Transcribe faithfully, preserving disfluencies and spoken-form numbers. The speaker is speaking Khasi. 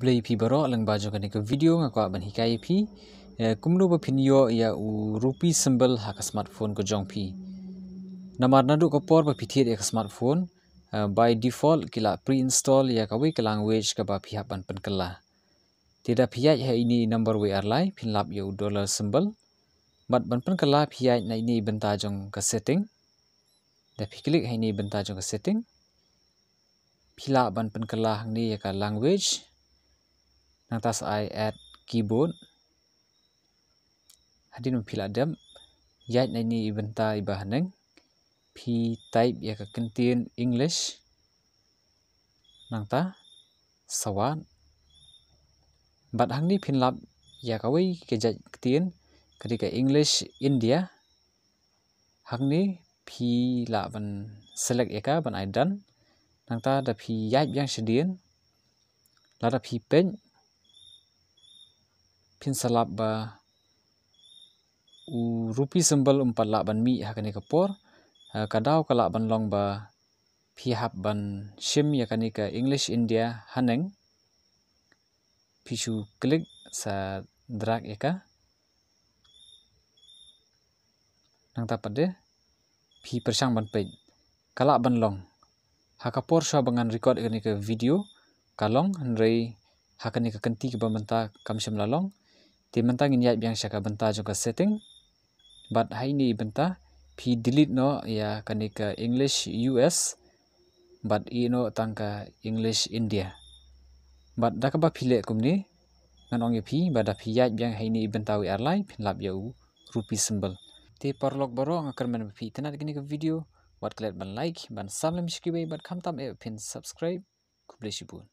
Khublei phi baroh, lyngba jong kane ka video nga kwah ban hikai ïa phi, eh, kumno ba phin ïoh ïa u rupee symbol ha ka smartphone ka jong phi. Namar naduh ka por ba phi thied ïa ka smartphone, eh, by default ki la pre-install ïa kawei ka language kaba phi hap ban pynkylla. Te da phi ïaid ha ine i number wei ar lai, phin lap ïa u dollar symbol. Bad ban pynkylla phi ïaid na ine i bynta jong ka setting. Da phi click ha ine i bynta jong ka setting, phi lah ban pynkylla hangne ïa ka language. Nangta sa ai add keyboard. Hadien ba phi lah dep, ïaid na ine i bynta iba haneng, phi type ïa ka kyntien English. Nangta sa wad. Bad hangne phin lap ïa kawei ka jait ktien, ka dei ka English India. Hangne phi lah ban select ïa ka, ban ai done. Nangta da phi ïaid biang shadien, lada phi peit, phin sa lap ba u rupee symbol um pat lah ban mih ha kane ka por. Eh, ka daw ka lah ban long ba phi hap ban shim ïa kane ka English India haneng. Phi shu click, sa drag ïa ka. Nangta pat de phi pyrshang ban peit, ka lah ban long. Ha ka por shuwa ba ngan record ïa kane ka video ka long, hynrei ha kane ka kynti kaba mynta kam shym la long. Te mynta ngin ïaid biang sha ka bynta jong ka setting. Bad ha ine i bynta phi delete noh ïa kane ka English U S, bad ïeh noh tang ka English India. Bad da kaba phi leh kumne, ngan ong ïa phi ba da phi ïaid biang ha ine i bynta wei ar lai, phin lap ïa u rupee symbol. Te paralok baroh, nga kyrmen ba phi itynnad ïa kane ka video, wat klet ban like, ban sam lem sha kiwei, bad khamtam eh phin subscribe. Khublei shibun.